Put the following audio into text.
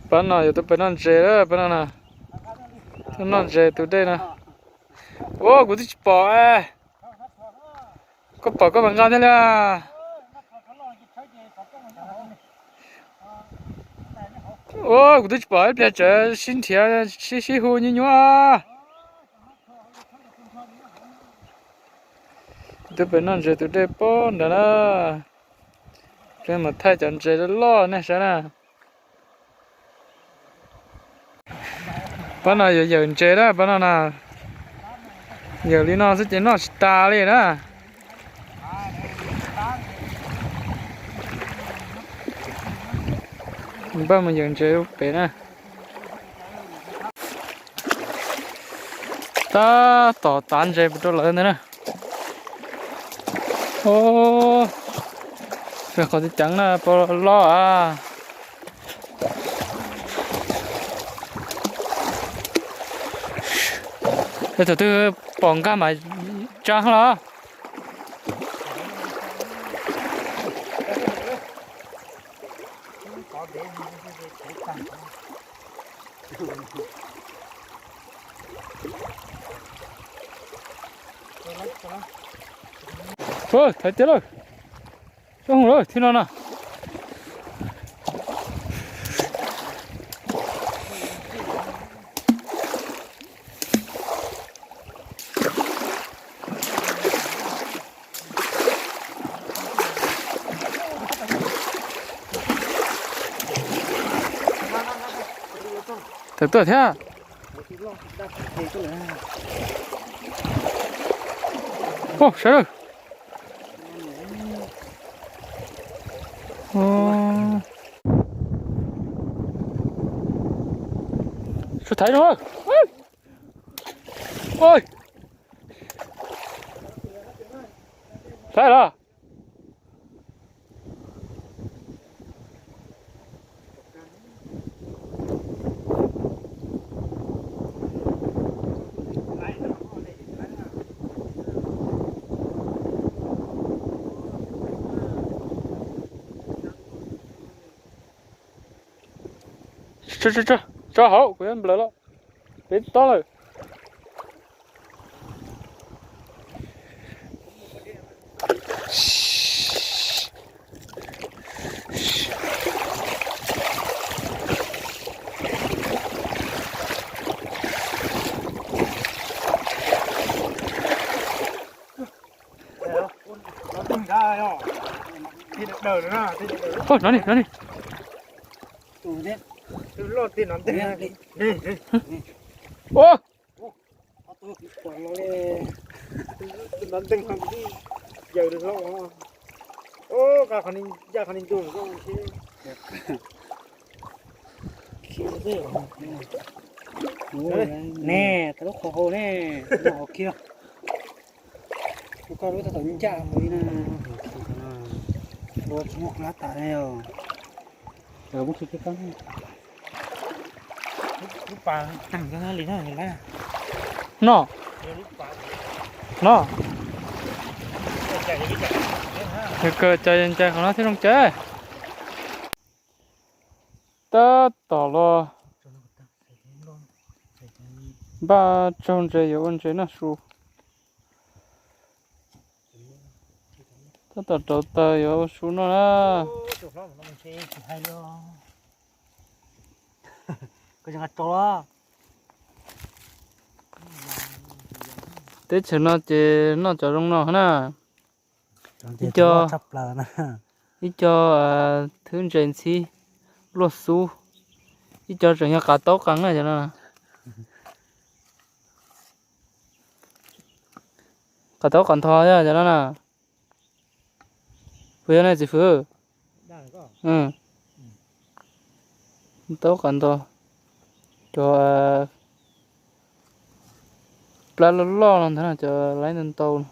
Pab no yog tus pem noj ntses lawm, pab no na. Tus noj ntses tus dej no. Ua kuv twb tsis pom. Koj pom koj mam nqa thiab li. Ua kuv twb tsis pom ib pliag tseem sib nrhiav sib sib hu nyuaj nyuaj. Tus pem noj ntses tus dej pob ntawd na. Peb mus thaij cov ntses loj loj nej saib na. Pab no yuav yawm ntses na, pab no na. Yawm li no xwb ces noj tsis tas li na. Npaj mus yawm ntses pem na. Tab tom tav ntses rau lawv ntawd na. Qhov tib ceev na, pab loj a. Thaum twg pom nkag mas tsa los. Thaiv tiag lawm. Tsob hoom lawm thib no na. Tawm tuaj thiab. Sawv daws. Sawv thaiv zoo. Thaiv los. Tso, tso, tso hauv, kuv yuav nplawm los. Peb tob lawm. Hnov ni, hnov ni. Ua, ne, tau lub qhov hau ne, no hauv kiag. Kuv koj lub tau tom ncaj hauv li na. Ua tsis muaj qab tas ne os. Lub pas tag li na. No, no. Yog kawg cas ncais qhov no thiaj zoo cas. Tab tom los npaj tsaug ntses yuav ua ntses noj su. Tab tom rauv taws yuav ua su noj na. Teb chaws no ces noj cov zoo no na. Ib co, ib co thwb ntses ntxhib luaj xub, ib co tseem yog qav taub qees na cov no. Qav taub qav ntho cov no na. Puas yog ne txiv fwv? Taub qav ntho. Cov plab loj loj no ntag, cov laib ntau ntau no.